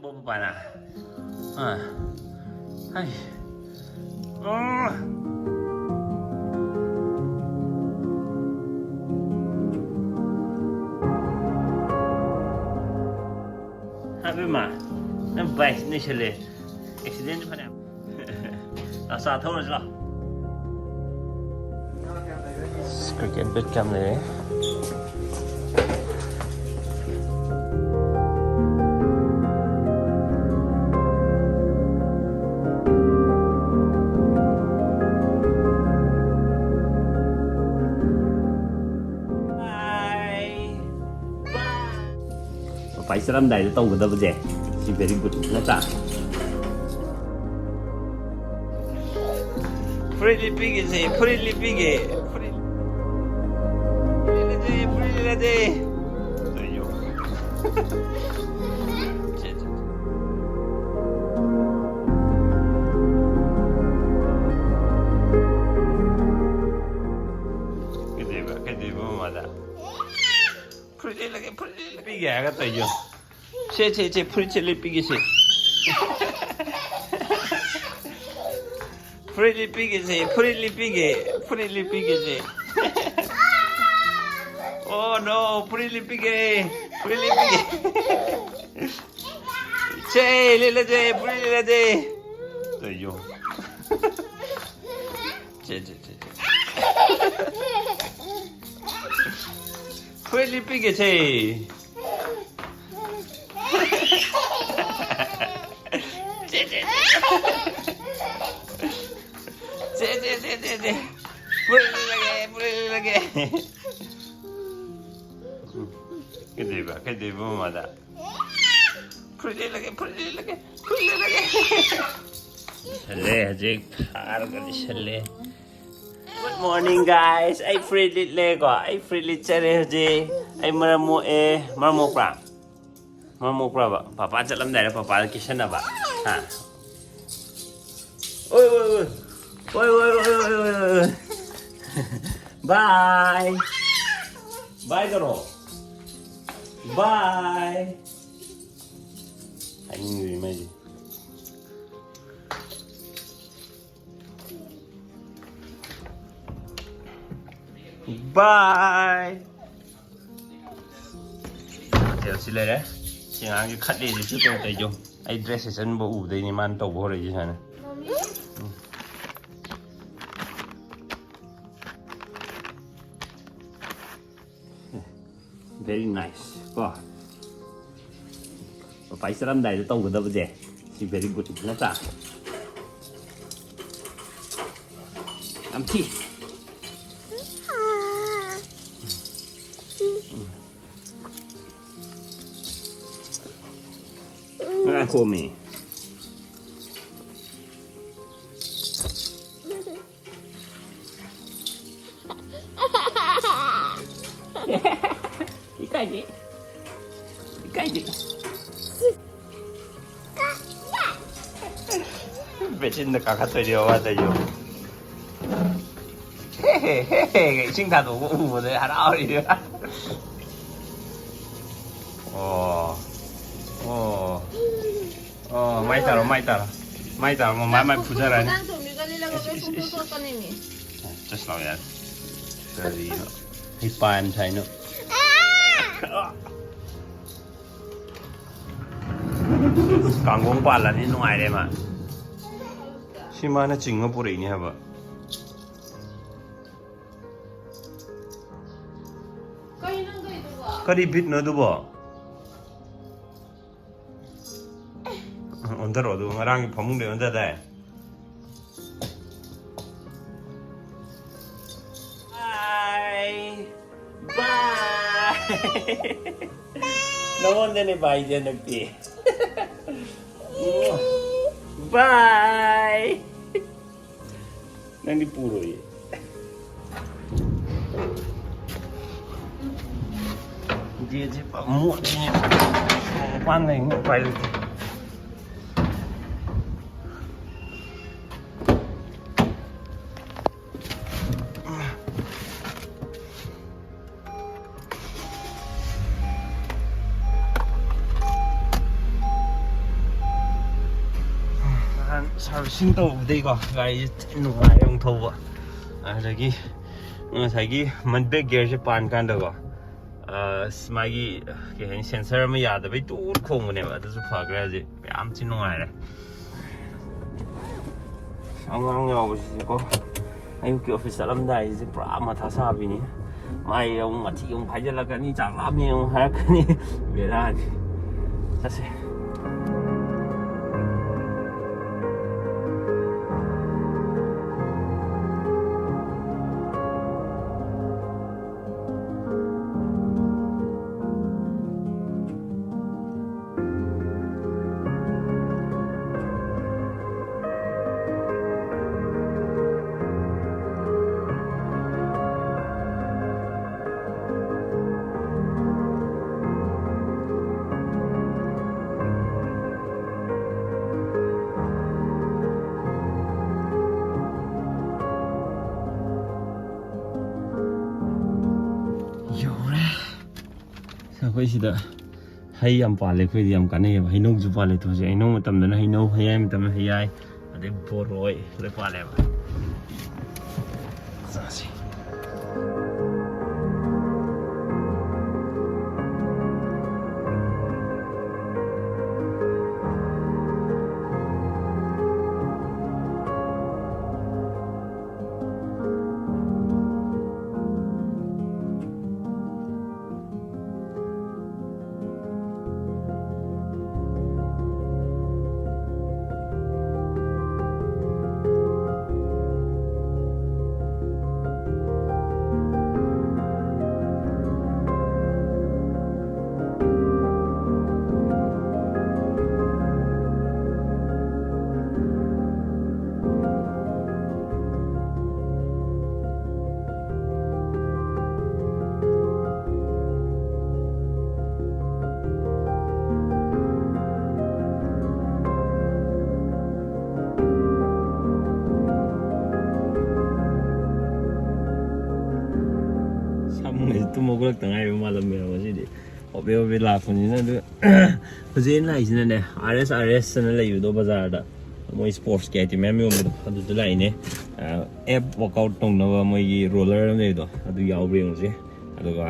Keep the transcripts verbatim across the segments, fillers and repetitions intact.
ꯄꯣꯛꯄ ꯄꯥꯅ꯫ ꯑꯥ꯫ ꯍꯥꯏ꯫ ꯑꯣ꯫ ꯑꯕꯦꯝꯃ, ꯅꯪ ꯕꯥꯏꯛ ꯅꯩꯁꯜꯂꯦ꯫ ꯑꯦꯛꯁꯤꯗꯦꯟ ꯐꯅꯌꯥꯝ꯫ ꯑꯆꯥ ꯊꯧꯔꯁꯤ ꯂꯥꯎ꯫ ꯀ꯭ꯔꯤꯀꯦꯠ ꯕꯦꯠ ꯀꯌꯥꯝ ꯂꯩꯔꯦ? ꯃꯄꯥꯏ ꯆꯠꯂꯝꯗꯥꯏꯗ ꯇꯧꯒꯗꯕꯁꯦ ꯁꯤ very good ꯅꯠꯇ꯭ꯔꯥ? ꯐꯨꯔꯤꯠ ꯂꯤꯠꯄꯤꯒꯦꯁꯦ, ꯐꯨꯔꯤꯠ ꯂꯤꯠꯄꯤꯒꯦ, ꯐꯨꯔꯤꯠ ꯂꯤꯠꯂꯁꯦ, ꯐꯨꯔꯤꯠ ꯂꯤꯠꯂꯁꯦ꯫ ꯑꯌꯣ꯫ ꯁꯦ, ꯁꯦ, ꯁꯦ꯫ ꯀꯩꯗꯧꯕ, ꯀꯩꯗꯧꯕ ꯃꯃꯥꯗ? ꯐꯨꯔꯤꯠ ꯂꯤꯠꯂꯒꯦ, ꯐꯨꯔꯤꯠ ꯂꯤꯠꯂꯒꯦ ꯍꯥꯏꯔꯒ ꯇꯧꯔꯤꯁꯦ꯫ ꯁꯦ, ꯁꯦ, ꯁꯦ, ꯐꯨꯔꯤꯠꯁꯦ ꯂꯤꯠꯄꯤꯒꯦ, ꯁꯦ꯫ ꯐꯨꯔꯤꯠ ꯂꯤꯠꯄꯤꯒꯦ, ꯁꯦ, ꯐꯨꯔꯤꯠ ꯂꯤꯠꯄꯤꯒꯦ, ꯐꯨꯔꯤꯠ ꯂꯤꯠꯄꯤꯒꯦ, ꯁꯦ꯫ Oh no, ꯐꯨꯔꯤꯠ ꯂꯤꯠꯄꯤꯒꯦ, ꯐꯨꯔꯤꯠ ꯂꯤꯠꯄꯤꯒꯦ꯫ ꯁꯦ, ꯂꯤꯠꯂꯁꯦ, ꯐꯨꯔꯤꯠ ꯂꯤꯠꯂꯁꯦ꯫ ꯇꯧꯔꯤꯁꯦ꯫ ꯁꯦ, ꯁꯦ, ꯁꯦ, ꯁꯦ꯫ ꯐꯨꯔꯤꯠ ꯂꯤꯠꯄꯤꯒꯦꯁꯦ꯫ ꯁꯦ, ꯁꯦ, ꯁꯦ꯫ ꯁꯦ, ꯁꯦ, ꯁꯦ, ꯁꯦ, ꯁꯦ꯫ ꯐꯨꯔꯤꯠ ꯂꯤꯠꯂꯒꯦ, ꯐꯨꯔꯤꯠ ꯂꯤꯠꯂꯒꯦ꯫ ꯀꯩꯗꯧꯕ, ꯀꯩꯗꯧꯕ ꯃꯃꯥꯗ? ꯐꯨꯔꯤꯠ ꯂꯤꯠꯂꯒꯦ, ꯐꯨꯔꯤꯠ ꯂꯤꯠꯂꯒꯦ, ꯐꯨꯔꯤꯠ ꯂꯤꯠꯂꯒꯦ꯫ ꯂꯤꯠꯁꯜꯂꯦ ꯍꯧꯖꯤꯛ, ꯐꯥꯔꯒ ꯂꯤꯠꯁꯜꯂꯦ꯫ Good morning, guys. ꯑꯩ ꯐꯨꯔꯤꯠ ꯂꯤꯠꯂꯦꯀꯣ, ꯑꯩ ꯐꯨꯔꯤꯠ ꯂꯤꯠꯆꯔꯦ ꯍꯧꯖꯤꯛ꯫ ꯑꯩ ꯃꯔꯝ ꯃꯣꯛꯑꯦ꯫ ꯃꯔꯝ ꯃꯣꯛꯄ꯭ꯔꯥ? ꯃꯔꯝ ꯃꯣꯛꯄ꯭ꯔꯥꯕ? ꯄꯄꯥ ꯆꯠꯂꯝꯗꯥꯏꯗ ꯄꯄꯥꯗ ꯀꯦꯁꯟꯅꯕ? ꯍꯥ? ꯑꯣꯏ, ꯑꯣꯏ, ꯑꯣꯏ꯫ ꯑꯣꯏ, ꯑꯣꯏ, ꯑꯣꯏ꯫ Bye. Bye ꯀꯧꯔꯣ꯫ Bye. ꯍꯥꯏꯅꯤꯡꯗ꯭ꯔꯤ ꯃꯩꯁꯦ꯫ ꯕꯥꯏ꯫ ꯍꯣꯇꯦꯜꯁꯤ ꯂꯩꯔꯦ꯫ ꯁꯤ ꯑꯉꯥꯡꯁꯤ ꯈꯠꯂꯤꯁꯤ ꯁꯤ ꯀꯩꯅꯣ ꯇꯧꯔꯤꯁꯦ꯫ ꯑꯩ ꯗ꯭ꯔꯦꯁ ꯁꯦꯠꯆꯟꯕ ꯎꯕꯗꯩꯅꯤ ꯃꯥꯅ ꯇꯧꯕ ꯍꯧꯔꯛꯏꯁꯦ ꯁꯨꯃꯥꯏꯅ꯫ Very nice ꯀꯣ꯫ ꯄꯄꯥꯏ ꯆꯠꯂꯝꯗꯥꯏꯗ ꯇꯧꯒꯗꯕꯁꯦ ꯁꯤ very good ꯅꯠꯇ꯭ꯔꯥ? ꯌꯥꯝ ꯊꯤ꯫ ꯉꯥꯏꯈꯣꯃꯤ꯫ ꯏꯀꯥꯏꯗꯦ꯫ ꯏꯀꯥꯏꯗꯦ꯫ ꯕꯦꯁꯤꯟꯗ ꯀꯥꯈꯠꯇꯣꯏꯅꯦ ꯃꯥ ꯇꯧꯔꯤꯁꯦ꯫ ꯍꯦ ꯍꯦ ꯍꯦ ꯍꯦ ꯏꯁꯤꯡ ꯊꯥꯗꯣꯛꯄ ꯎꯕꯗ ꯍꯔꯥꯎꯔꯤꯕ꯫ ꯑꯣ꯫ ꯑꯣ꯫ ꯑꯣ ꯃꯥꯏ ꯇꯥꯔꯣ ꯃꯥꯏ ꯇꯥꯔꯣ꯫ ꯃꯥꯏ ꯇꯥꯔꯣ ꯃꯃꯥ ꯃꯥꯏ ꯐꯨꯖꯔꯅꯤ꯫ ꯈꯨꯗꯥꯡ ꯆꯣꯝꯕꯤꯒ ꯂꯤꯠꯂꯒ ꯏꯁ, ꯏꯁ, ꯂꯣꯏ ꯏꯁ꯫ ꯄꯨꯡꯆꯣꯠ ꯆꯣꯠꯀꯅꯤꯃꯤ꯫ ꯆꯠꯁ ꯂꯥꯎ ꯌꯥꯔꯦ꯫ ꯀꯔꯤꯅꯣ? ꯍꯩꯄꯥ ꯌꯥꯝ ꯁꯥꯏꯅꯣ꯫ ꯀꯥꯡꯒꯣꯡ ꯄꯥꯜꯂꯅꯤ ꯅꯨꯡꯉꯥꯏꯔꯦ ꯃꯥ꯫ ꯁꯤ ꯃꯥꯅ ꯆꯤꯡꯉ ꯄꯨꯔꯛꯏꯅꯦ ꯍꯥꯏꯕ꯫ ꯀꯩꯅꯣ ꯅꯪ ꯇꯧꯔꯤꯗꯨꯕꯣ? ꯀꯔꯤ ꯕꯤꯠꯅꯣ ꯑꯗꯨꯕꯣ? ꯑꯣꯟꯊꯔꯛꯑꯣ ꯑꯗꯨꯒ ꯉꯔꯥꯡꯒꯤ ꯐꯃꯨꯡꯗꯩ ꯑꯣꯟꯊꯗꯥꯏ꯫ ꯕꯥꯏ꯫ ꯕꯥꯏ꯫ ꯅꯉꯣꯟꯗꯅꯦ ꯕꯥꯏꯁꯦ ꯍꯟꯗꯛꯇꯤ꯫ ꯕꯥꯏ꯫ ꯅꯪꯗꯤ ꯄꯨꯔꯣꯏꯌꯦ꯫ ꯗꯦꯁꯦ ꯄꯨꯔꯥ ꯃꯣꯠꯂꯦꯅꯦ꯫ ꯁꯣꯔꯣꯛ ꯃꯄꯥꯟ ꯂꯩꯕꯅꯤꯅ ꯎꯄꯥꯏ ꯂꯩꯇꯦ꯫ ꯁꯥꯔꯚꯤꯁꯤꯡ ꯇꯧꯕꯗꯩꯀꯣ ꯒꯥꯔꯤꯁꯦ ꯊꯤ ꯅꯨꯡꯉꯥꯏꯔꯦ ꯑꯃꯨꯛ ꯊꯧꯕ꯫ ꯑꯗꯒꯤ ꯉꯁꯥꯏꯒꯤ ꯃꯟ ꯕꯦꯛ ꯒꯤꯌꯔꯁꯦ ꯄꯥꯟ ꯀꯥꯟꯗꯀꯣ, ꯑꯁ, ꯃꯥꯒꯤ ꯀꯩ ꯍꯥꯏꯅꯤ, ꯁꯦꯟꯁꯔ ꯑꯃ ꯌꯥꯗꯕꯩ ꯇꯨꯠ ꯈꯣꯡꯕꯅꯦꯕ, ꯑꯗꯨꯁꯨ ꯐꯈ꯭ꯔꯦ ꯍꯧꯖꯤꯛ꯫ ꯌꯥꯝ ꯊꯤ ꯅꯨꯡꯉꯥꯏꯔꯦ꯫ ꯑꯉꯥꯡ ꯌꯥꯎꯕꯁꯤꯗꯤꯀꯣ, ꯑꯌꯨꯛꯀꯤ ꯑꯣꯐꯤꯁ ꯆꯠꯂꯝꯗꯥꯏꯁꯦ ꯄꯨꯔꯥ ꯃꯊꯥ ꯁꯥꯕꯤꯅꯤ꯫ ꯃꯥꯏ ꯑꯃꯨꯛ ꯃꯊꯤ ꯑꯃꯨꯛ ꯐꯥꯏꯖꯤꯜꯂꯛꯀꯅꯤ, ꯆꯥꯛ ꯂꯥꯝꯃꯦ ꯑꯃꯨꯛ ꯍꯥꯏꯔꯛꯀꯅꯤ꯫ ꯕꯦꯔꯥꯅꯤ꯫ ꯆꯠꯁꯦ꯫ ꯌꯧꯔꯦ꯫ ꯑꯩꯈꯣꯏ ꯁꯤꯗ ꯍꯩ ꯌꯥꯝ ꯄꯥꯜꯂꯦ, ꯑꯩꯈꯣꯏꯗꯤ ꯌꯥꯝ ꯀꯥꯟꯅꯩꯌꯦꯕ꯫ ꯍꯩꯅꯧꯁꯨ ꯄꯥꯜꯂꯦ ꯇꯨ ꯍꯧꯖꯤꯛ꯫ ꯍꯩꯅꯧ ꯃꯇꯝꯗꯅ ꯍꯩꯅꯧ, ꯍꯩꯌꯥꯏ ꯃꯇꯝꯗꯅ ꯍꯩꯌꯥꯏ, ꯑꯗꯩ ꯕꯣꯔꯣꯏ ꯂꯣꯏ ꯄꯥꯜꯂꯦꯕ꯫ ꯆꯥꯁꯤ꯫ ꯁꯝꯒꯁꯦ ꯇꯨꯝ ꯍꯧꯒꯠꯂꯛꯇ ꯉꯥꯏꯔꯤꯕ ꯃꯥꯜꯂꯝꯃꯦꯕ ꯉꯁꯤꯗꯤ꯫ ꯍꯣꯕꯦ ꯍꯣꯕꯦ ꯂꯥꯛꯄꯅꯤꯅ꯫ ꯑꯗꯨ ꯍꯧꯖꯤꯛ ꯑꯩꯅ ꯂꯥꯛꯏꯁꯤꯅꯅꯦ, ꯑꯥꯔ ꯑꯦꯁ ꯑꯥꯔ ꯑꯦꯁ ꯑꯅ ꯂꯩꯕꯗꯣ ꯕꯖꯥꯔꯗ, ꯃꯣꯏ ꯁ꯭ꯄꯣꯔꯠꯁꯀꯤ ꯑꯥꯏꯇꯦꯝ ꯃꯌꯥꯝ ꯌꯣꯟꯕꯗꯣ ꯑꯗꯨꯗ ꯂꯥꯛꯏꯅꯦ꯫ ꯑꯦꯞ ꯋꯥꯛꯑꯥꯎꯠ ꯇꯧꯅꯕ ꯃꯣꯏꯒꯤ ꯔꯣꯂꯔ ꯑꯃ ꯂꯩꯕꯗꯣ ꯑꯗꯨ ꯌꯥꯎꯕ꯭ꯔꯥ ꯌꯦꯡꯉꯨꯁꯦ꯫ ꯑꯗꯨꯒ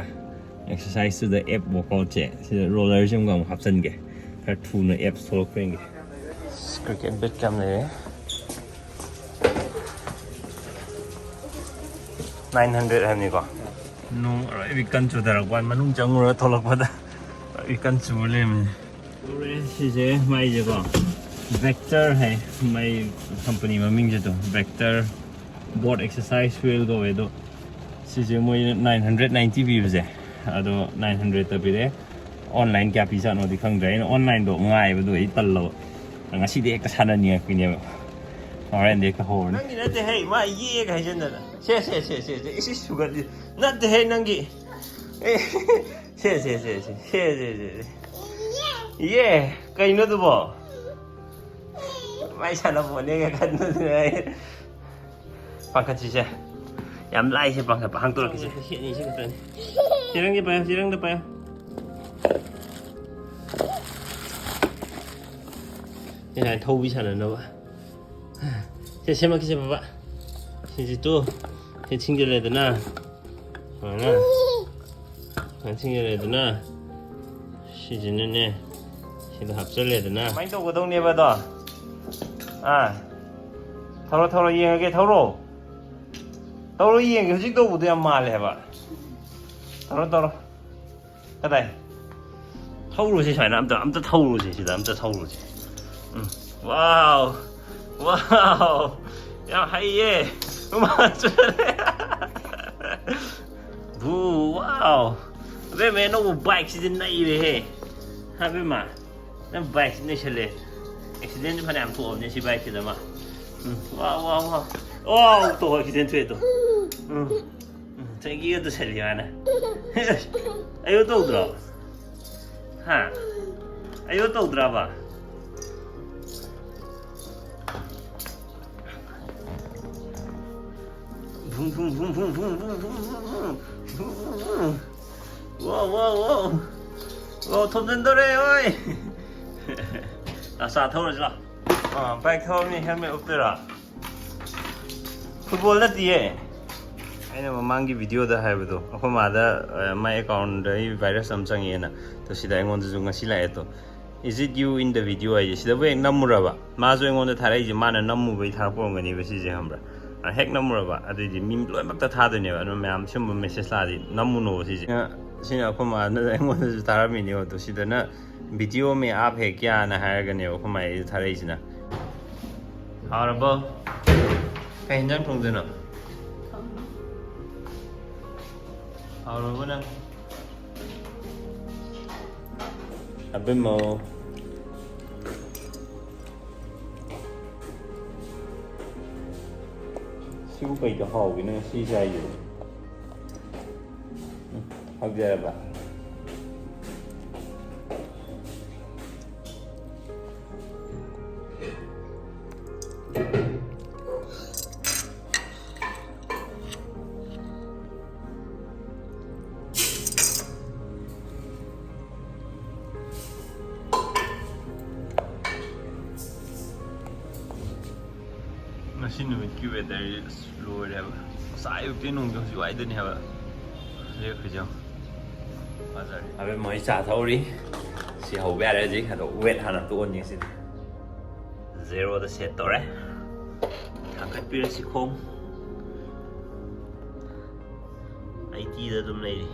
ꯑꯦꯛꯁꯔꯁꯥꯏꯁꯇꯨꯗ ꯑꯦꯞ ꯋꯥꯛꯑꯥꯎꯠꯁꯦ ꯁꯤꯗ ꯔꯣꯂꯔꯁꯦ ꯑꯃꯨꯛ ꯑꯃꯨꯛ ꯍꯥꯞꯆꯤꯟꯒꯦ꯫ ꯈꯔ ꯊꯨꯅ ꯑꯦꯞꯁ ꯊꯣꯛꯂꯛꯄ꯭ꯔꯥ ꯌꯦꯡꯒꯦ꯫ ꯀ꯭ꯔꯤꯀꯦꯠ ꯕꯦꯠ ꯀꯌꯥꯝ ꯂꯩꯔꯦ? ꯅꯥꯏꯟ ꯍꯟꯗ꯭ꯔꯦꯠ ꯍꯥꯏꯕꯅꯤꯀꯣ꯫ ꯅꯣꯡ ꯑꯔꯣꯏꯕꯤ ꯀꯟ ꯆꯨꯊꯔꯛꯄ ꯃꯅꯨꯡ ꯆꯪꯉꯨꯔꯒ ꯊꯣꯛꯂꯛꯄꯗ ꯑꯔꯣꯏꯕꯤ ꯀꯟ ꯆꯨꯔ ꯂꯩꯔꯝꯃꯦ꯫ ꯁꯤꯁꯦ ꯃꯥꯏꯁꯦꯀꯣ ꯕꯦꯛꯇꯔ ꯍꯥꯏ꯫ ꯃꯥꯏ ꯀꯝꯄꯅꯤ ꯃꯃꯤꯡꯁꯦ ꯑꯗꯨꯝ ꯕꯦꯛꯇꯔ ꯕꯣꯠ ꯑꯦꯛꯁꯔꯁꯥꯏꯁ ꯋꯤꯜ ꯀꯧꯋꯦ꯫ ꯑꯗꯣ ꯁꯤꯁꯦ ꯃꯣꯏꯅ ꯅꯥꯏꯟ ꯍꯟꯗ꯭ꯔꯦꯠ ꯅꯥꯏꯟꯇꯤ ꯄꯤꯕꯁꯦ ꯑꯗꯣ ꯅꯥꯏꯟ ꯍꯟꯗ꯭ꯔꯦꯠꯇ ꯄꯤꯔꯛꯑꯦ꯫ ꯑꯣꯟꯂꯥꯏꯟ ꯀꯌꯥ ꯄꯤꯖꯥꯠꯅꯣꯗꯤ ꯈꯪꯗ꯭ꯔꯦ꯫ ꯑꯩꯅ ꯑꯣꯟꯂꯥꯏꯟꯗꯣ ꯉꯥꯏꯕꯗꯣ ꯑꯩ ꯇꯜꯂꯕ꯫ ꯉꯁꯤꯗꯤ ꯍꯦꯛꯇ ꯁꯥꯟꯅꯅꯤꯡꯉꯛꯄꯤꯅꯦꯕ꯫ ꯍꯣꯔꯦꯟꯗꯤ ꯍꯦꯛꯇ ꯍꯧꯔꯅꯤ꯫ ꯅꯪꯒꯤ ꯅꯠꯇꯦ ꯍꯦ, ꯃꯥ ꯌꯦꯛꯑꯦꯒ ꯍꯥꯏꯖꯟꯗꯅ꯫ ꯁꯦ ꯁꯦ ꯁꯦ ꯁꯦ ꯁꯦ ꯏꯁ ꯁꯨꯒꯠꯂꯤ꯫ ꯅꯠꯇꯦ ꯍꯦ ꯅꯪꯒꯤ꯫ ꯑꯦ, ꯁꯦ ꯁꯦ ꯁꯦ ꯁꯦ ꯁꯦ ꯁꯦ ꯁꯦ꯫ ꯌꯦ꯫ ꯀꯩꯅꯣ ꯑꯗꯨꯕꯣ? ꯃꯥꯏ ꯁꯥꯟꯅꯄꯣꯠꯅꯦꯒ ꯈꯟꯕꯗꯨꯅ ꯑꯩ꯫ ꯄꯥꯡꯈꯠꯁꯤꯁꯦ꯫ ꯌꯥꯝ ꯂꯥꯏꯁꯦ ꯄꯥꯡꯈꯠꯄ꯫ ꯍꯥꯡꯗꯣꯔꯛꯈꯤꯁꯦ꯫ ꯁꯤ ꯑꯅꯤꯁꯤ ꯈꯛꯇꯅꯤ꯫ ꯆꯦꯔꯪꯁꯦ ꯄꯥꯏꯌꯣ, ꯆꯦꯔꯪꯗ ꯄꯥꯏꯌꯣ꯫ ꯉꯁꯥꯏ ꯊꯧꯕꯤ ꯁꯥꯟꯅꯅꯕ꯫ ꯁꯦ, ꯁꯦꯝꯃꯛꯈꯤꯁꯦ, ꯕꯕꯥ꯫ ꯁꯤꯁꯤ ꯇꯨ꯫ ꯁꯤ ꯊꯤꯡꯖꯤꯜꯂꯦꯗꯅ꯫ ꯁꯨꯃꯥꯏꯅ꯫ ꯁꯨꯃꯥꯏꯅ ꯊꯤꯡꯖꯤꯜꯂꯦꯗꯅ꯫ ꯁꯤꯁꯤꯅꯅꯦ꯫ ꯁꯤꯗ ꯍꯥꯞꯆꯜꯂꯦꯗꯅ꯫ ꯀꯃꯥꯏꯅ ꯇꯧꯒꯗꯧꯅꯦꯕ ꯑꯗꯣ? ꯑꯥ꯫ ꯊꯧꯔꯣ, ꯊꯧꯔꯣ, ꯌꯦꯡꯉꯒꯦ, ꯊꯧꯔꯣ꯫ ꯇꯧꯔꯣ ꯌꯦꯡꯒꯦ, ꯍꯧꯖꯤꯛ ꯇꯧꯕꯗꯣ ꯌꯥꯝ ꯃꯥꯜꯂꯦ ꯍꯥꯏꯕ꯫ ꯇꯧꯔꯣ, ꯇꯧꯔꯣ꯫ ꯀꯗꯥꯏ? ꯊꯧꯔꯨꯁꯦ ꯁꯨꯃꯥꯏꯅ, ꯑꯝꯇ, ꯑꯝꯇ ꯊꯧꯔꯨꯁꯦ ꯁꯤꯗ, ꯑꯝꯇ ꯊꯧꯔꯨꯁꯦ꯫ ꯎꯝ. ꯋꯥꯎ! ꯋꯥꯎ! ꯌꯥꯝ ꯍꯩꯌꯦ! ꯍꯨꯃꯥꯡ ꯆꯨꯔꯦ! ꯚꯨ! ꯋꯥꯎ! ꯑꯕꯦꯝꯃ, ꯑꯅꯧꯕ ꯕꯥꯏꯛꯁꯤꯗꯤ ꯅꯩꯔꯦꯍꯦ! ꯍꯥ, ꯑꯕꯦꯝꯃ? ꯅꯪ ꯕꯥꯏꯛꯁꯤ ꯅꯩꯁꯜꯂꯦ꯫ ꯑꯦꯛꯁꯤꯗꯦꯟꯁꯨ ꯐꯅꯌꯥꯝ ꯊꯣꯛꯑꯕꯅꯦ ꯁꯤ ꯕꯥꯏꯛꯁꯤꯗ ꯃꯥ꯫ ꯎꯝ, ꯋꯥꯎ, ꯋꯥꯎ, ꯋꯥꯎ꯫ ꯋꯥꯎ! ꯇꯣ, ꯑꯦꯛꯁꯤꯗꯦꯟ ꯊꯣꯛꯑꯦ ꯇꯣ꯫ ꯎꯝ, ꯎꯝ, ꯆꯩꯒꯤꯒ ꯇꯨꯁꯜꯂꯤ ꯃꯥꯅ꯫ ꯑꯩꯌꯣ ꯇꯧꯗ꯭ꯔꯣ? ꯍꯥ? ꯑꯩꯌꯣ ꯇꯧꯗ꯭ꯔꯕ? ꯚꯨꯝ, ꯚꯨꯝ, ꯚꯨꯝ꯫ ꯋꯥꯎ, ꯋꯥꯎ, ꯋꯥꯎ꯫ ꯋꯥꯎ, ꯊꯣꯝꯖꯤꯟꯗꯧꯔꯦ, ꯑꯣꯏ꯫ ꯑꯆꯥ ꯊꯧꯔꯁꯤ ꯂꯥꯎ꯫ ꯑꯥ, ꯕꯥꯏꯛ ꯊꯧꯔꯝꯅꯤ ꯍꯦꯜꯃꯦꯠ ꯎꯞꯇꯣꯏꯔꯥ? ꯐꯨꯠꯕꯣꯜ ꯅꯠꯇꯤꯌꯦ꯫ ꯑꯩꯅ ꯃꯃꯥꯡꯒꯤ ꯚꯤꯗꯤꯑꯣꯗ ꯍꯥꯏꯕꯗꯣ, ꯑꯩꯈꯣꯏ ꯃꯥꯗ, ꯑ, ꯃꯥꯏ ꯑꯦꯀꯥꯎꯟꯗ ꯑꯩ ꯚꯥꯏꯔꯁ ꯑꯃ ꯆꯪꯉꯛꯑꯦꯅ꯫ ꯑꯗꯣ ꯁꯤꯗ ꯑꯩꯉꯣꯟꯗꯁꯨ ꯉꯁꯤ ꯂꯥꯛꯑꯦ꯫ ꯑꯗꯣ "Is it you in the video?" ꯍꯥꯏꯁꯦ ꯁꯤꯗꯕꯨ ꯍꯦꯛ ꯅꯝꯃꯨꯔꯕ, ꯃꯥꯁꯨ ꯑꯩꯉꯣꯟꯗ ꯊꯥꯔꯛꯏꯁꯦ ꯃꯥꯅ ꯅꯝꯃꯨꯕꯩ ꯊꯥꯔꯛꯄ ꯑꯣꯏꯔꯝꯒꯅꯦꯕ ꯁꯤꯁꯦ, ꯈꯪꯕ꯭ꯔꯥ? ꯑ, ꯍꯦꯛ ꯅꯝꯃꯨꯔꯕ, ꯑꯗꯨꯏꯗꯤ ꯃꯤ ꯂꯣꯏꯅꯃꯛꯇ ꯊꯥꯗꯣꯏꯅꯦꯕ꯫ ꯑꯗꯨꯅ ꯃꯌꯥꯝ ꯁꯤꯒꯨꯝꯕ ꯃꯦꯁꯦꯖ ꯂꯥꯛꯑꯗꯤ ꯅꯝꯃꯨꯅꯣꯕ ꯁꯤꯁꯦ꯫ ꯑ, ꯁꯤꯅ ꯑꯩꯈꯣꯏ ꯃꯥꯅ ꯑꯩꯉꯣꯟꯗꯁꯨ ꯊꯥꯔꯝꯃꯤꯅꯦꯕ꯫ ꯑꯗꯣ ꯁꯤꯗꯅ "ꯚꯤꯗꯤꯑꯣ ꯃꯦ ꯑꯥꯞ ꯍꯦ ꯀ꯭ꯌꯥꯅ" ꯍꯥꯏꯔꯒꯅꯦꯕ ꯑꯩꯈꯣꯏ ꯃꯥꯏꯁꯦ ꯊꯥꯔꯛꯏꯁꯤꯅ꯫ ꯍꯥꯎꯔꯕꯣ? ꯀꯩ ꯌꯦꯟꯖꯥꯡ ꯊꯣꯡꯗꯣꯏꯅꯣ? ꯍꯥꯎꯔꯕꯣ ꯅꯪ? ꯑꯕꯦꯝꯃꯧ꯫ ꯁꯤꯕꯨ ꯀꯩꯗ ꯍꯥꯎꯒꯦꯅꯦ ꯉꯁꯤ ꯆꯥꯏꯁꯤꯕꯣ? ꯎꯝ, ꯍꯥꯎꯖꯔꯕ? ꯉꯁꯤ ꯅꯨꯃꯤꯠꯀꯤ ꯋꯦꯗꯔꯁꯤ ꯑꯁ ꯂꯣꯏꯔꯦꯕ꯫ ꯉꯁꯥꯏ ꯑꯌꯨꯛꯇꯤ ꯅꯣꯡꯁꯦ ꯍꯧꯖꯤꯛ ꯋꯥꯏꯗꯅꯤ ꯍꯥꯏꯕ ꯂꯦꯞꯈ꯭ꯔꯤꯁꯦ ꯌꯦꯡꯉꯣ꯫ ꯐꯖꯔꯦ꯫ ꯑꯕꯦꯝꯃ ꯍꯣꯏ ꯆꯥ ꯊꯛꯎꯔꯤ꯫ ꯁꯤ ꯍꯧꯕ ꯌꯥꯔꯦ ꯍꯧꯖꯤꯛ꯫ ꯑꯗꯣ ꯋꯦꯠ ꯍꯥꯟꯅ ꯇꯣꯛꯑꯅꯤ ꯉꯁꯤꯗꯤ꯫ ꯖꯦꯔꯣꯗ ꯁꯦꯠ ꯇꯧꯔꯦ꯫ ꯊꯥꯡꯒꯠꯄꯤꯔꯁꯤ ꯈꯣꯡ꯫ ꯑꯩꯇꯤꯗ ꯑꯗꯨꯝ ꯂꯩꯔꯤ꯫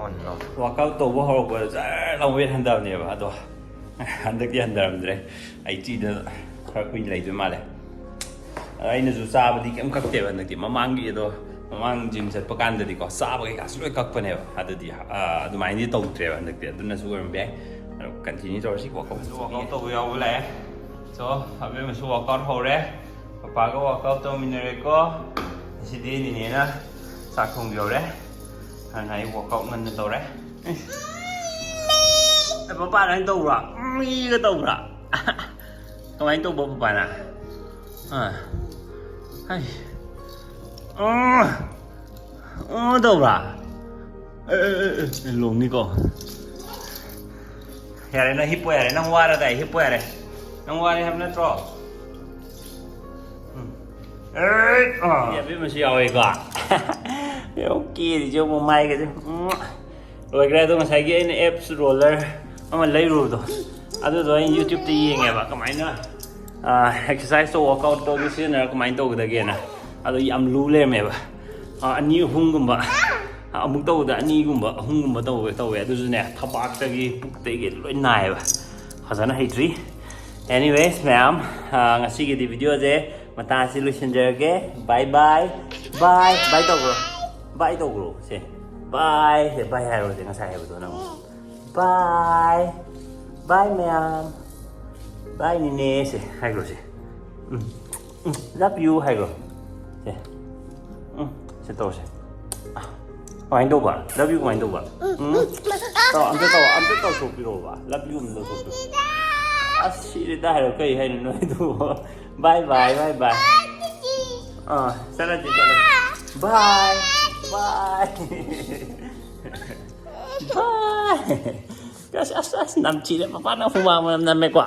ꯑꯣꯟ ꯂꯣ꯫ ꯋꯥꯔꯛꯑꯥꯎꯠ ꯇꯧꯕ ꯍꯧꯔꯛꯄꯗ ꯖꯔ ꯂꯥꯎ ꯋꯦꯠ ꯍꯟꯊꯕꯅꯦꯕ꯫ ꯑꯗꯣ ꯍꯟꯗꯛꯇꯤ ꯍꯟꯊꯔꯝꯗ꯭ꯔꯦ꯫ ꯑꯩꯇꯤꯗ ꯈꯔ ꯀꯨꯏꯅ ꯂꯩꯗꯣꯏ ꯃꯥꯜꯂꯦ꯫ ꯑꯗ ꯑꯩꯅꯁꯨ ꯆꯥꯕꯗꯤ ꯀꯩꯝ ꯀꯛꯇꯦꯕ ꯍꯟꯗꯛꯇꯤ꯫ ꯃꯃꯥꯡꯒꯤ ꯑꯗꯣ, ꯃꯃꯥꯡ ꯖꯤꯝ ꯆꯠꯄ ꯀꯥꯟꯗꯗꯤꯀꯣ, ꯆꯥꯕ ꯀꯩꯀꯥꯁꯨ ꯂꯣꯏ ꯀꯛꯄꯅꯦꯕ꯫ ꯑꯗꯨꯗꯤ, ꯑꯥ, ꯑꯗꯨꯃꯥꯏꯅꯗꯤ ꯇꯧꯗ꯭ꯔꯦꯕ ꯍꯟꯗꯛꯇꯤ꯫ ꯑꯗꯨꯅꯁꯨ ꯑꯣꯏꯔꯝꯕ ꯌꯥꯏ꯫ ꯑꯗꯣ ꯀꯟꯇꯤꯅ꯭ꯌꯨ ꯇꯧꯔꯁꯤ꯫ ꯋꯥꯛꯑꯥꯎꯠ ꯇꯧꯕ ꯌꯥꯎꯕ ꯂꯥꯛꯑꯦ꯫ ꯁꯣ, ꯑꯕꯦꯝꯃꯁꯨ ꯋꯥꯔꯛꯑꯥꯎꯠ ꯍꯧꯔꯦ꯫ ꯄꯄꯥꯒ ꯋꯥꯔꯛꯑꯥꯎꯠ ꯇꯧꯃꯤꯟꯅꯔꯦꯀꯣ꯫ ꯉꯁꯤꯗꯤ ꯅꯤꯅꯦꯅ ꯆꯥꯛ ꯊꯣꯡꯕꯤꯍꯧꯔꯦ꯫ ꯑꯗꯨꯅ ꯑꯩ ꯋꯥꯔꯛꯑꯥꯎꯠ ꯉꯟꯅ ꯇꯧꯔꯦ꯫ ꯑꯦ, ꯄꯄꯥ ꯅꯪ ꯇꯧꯕ꯭ꯔꯥ? ꯃꯤꯒ ꯇꯧꯕ꯭ꯔꯥ? ꯀꯃꯥꯏꯅ ꯇꯧꯕ ꯄꯄꯥꯅ? ꯑꯥ꯫ ꯍꯥꯏ꯫ ꯑꯥ꯫ ꯑꯥ ꯇꯧꯕ꯭ꯔꯥ? ꯑꯦ, ꯑꯦ, ꯑꯦ, ꯑꯦ, ꯂꯣꯡꯅꯤꯀꯣ꯫ ꯌꯥꯔꯦ, ꯅꯪ ꯍꯤꯞꯄꯣ ꯌꯥꯔꯦ꯫ ꯅꯪ ꯋꯥꯔꯗꯥꯏ, ꯍꯤꯞꯄꯣ ꯌꯥꯔꯦ꯫ ꯅꯪ ꯋꯥꯔꯦ ꯍꯥꯏꯕ ꯅꯠꯇ꯭ꯔꯣ? ꯎꯝ꯫ ꯑꯦ, ꯑꯥ꯫ ꯑꯕꯦꯝꯃꯁꯨ ꯌꯥꯎꯋꯦꯀꯣ꯫ ꯌꯦꯡꯉꯨ, ꯀꯦꯔꯤꯁꯦ ꯌꯦꯡꯉꯨ, ꯃꯃꯥꯏꯒꯁꯦ꯫ ꯎꯝ꯫ ꯂꯣꯏꯈ꯭ꯔꯦ꯫ ꯑꯗꯣ ꯉꯁꯥꯏꯒꯤ ꯑꯩꯅ ꯑꯦꯞꯁ ꯔꯣꯂꯔ ꯑꯃ ꯂꯩꯔꯨꯕꯗꯣ, ꯑꯗꯨꯗꯣ ꯑꯩꯅ YouTube-ꯇ ꯌꯦꯡꯉꯦꯕ, ꯀꯃꯥꯏꯅ, ꯑꯥ, exercise ꯇꯧ, workout ꯇꯧ, ꯑꯗꯨ ꯁꯤꯖꯤꯟꯅꯔꯒ ꯀꯃꯥꯏꯅ ꯇꯧꯒꯗꯒꯦꯅ꯫ ꯑꯗꯣ ꯌꯥꯝ ꯂꯨ ꯂꯩꯔꯝꯃꯦꯕ꯫ ꯑꯥ, ꯑꯅꯤ ꯑꯍꯨꯝꯒꯨꯝꯕ, ꯑꯥ, ꯑꯃꯨꯛ ꯇꯧꯕꯗ ꯑꯅꯤꯒꯨꯝꯕ, ꯑꯍꯨꯝꯒꯨꯝꯕ ꯇꯧꯋꯦ, ꯇꯧꯋꯦ꯫ ꯑꯗꯨꯁꯨꯅꯦ, ꯊꯕꯥꯛꯇꯒꯤ, ꯄꯨꯛꯇꯒꯤ ꯂꯣꯏ ꯅꯥꯏꯌꯦꯕ꯫ ꯐꯖꯅ ꯍꯩꯇ꯭ꯔꯤ꯫ Anyways, ꯃꯌꯥꯝ, ꯑꯥ, ꯉꯁꯤꯒꯤꯗꯤ video-ꯁꯦ ꯃꯇꯥꯡ ꯑꯁꯤ ꯂꯣꯏꯁꯤꯟꯖꯔꯒꯦ꯫ Bye bye꯫ Bye꯫ Bye ꯇꯧꯈ꯭ꯔꯣ꯫ Bye ꯇꯧꯈ꯭ꯔꯣ꯫ ꯁꯦ꯫ Bye꯫ ꯁꯦ, bye ꯍꯥꯏꯔꯣ꯫ ꯁꯦ, ꯉꯁꯥꯏ ꯍꯥꯏꯕꯗꯣ ꯅꯪ꯫ Bye꯫ Bye ꯃꯌꯥꯝ꯫ Bye ꯅꯤꯅꯦ꯫ ꯁꯦ, ꯍꯥꯏꯈ꯭ꯔꯣ ꯁꯦ꯫ ꯎꯝ꯫ ꯎꯝ꯫ Love you ꯍꯥꯏꯈ꯭ꯔꯣ꯫ ꯁꯦ꯫ ꯎꯝ꯫ ꯁꯦ ꯇꯧꯔꯁꯦ꯫ ꯑꯥ꯫ ꯀꯃꯥꯏꯅ ꯇꯧꯕ? Love you ꯀꯃꯥꯏꯅ ꯇꯧꯕ? ꯎꯝ꯫ ꯇꯧ, ꯑꯝꯇ ꯇꯧ, ꯑꯝꯇ ꯇꯧꯊꯣꯛꯄꯤꯔꯛꯑꯣꯕ꯫ Love you ꯑꯝꯇ ꯇꯧꯊꯣꯛꯄꯤꯔꯛꯑꯣ꯫ ꯑꯁ, ꯁꯤꯔꯦꯗ ꯍꯥꯏꯔꯣ꯫ ꯀꯩ ꯍꯥꯏꯅꯣ ꯅꯣꯏꯗꯨꯕꯣ? Bye bye, bye bye꯫ ꯑꯥ, ꯆꯠꯂꯁꯤ, ꯆꯠꯂꯁꯤ꯫ Bye, bye꯫ Bye꯫ ꯑꯁ, ꯑꯁ, ꯑꯁ, ꯅꯝꯊꯤꯔꯦ꯫ ꯃꯄꯥꯅ ꯍꯨꯃꯥꯡ ꯃꯅꯝ ꯅꯝꯃꯦꯀꯣ꯫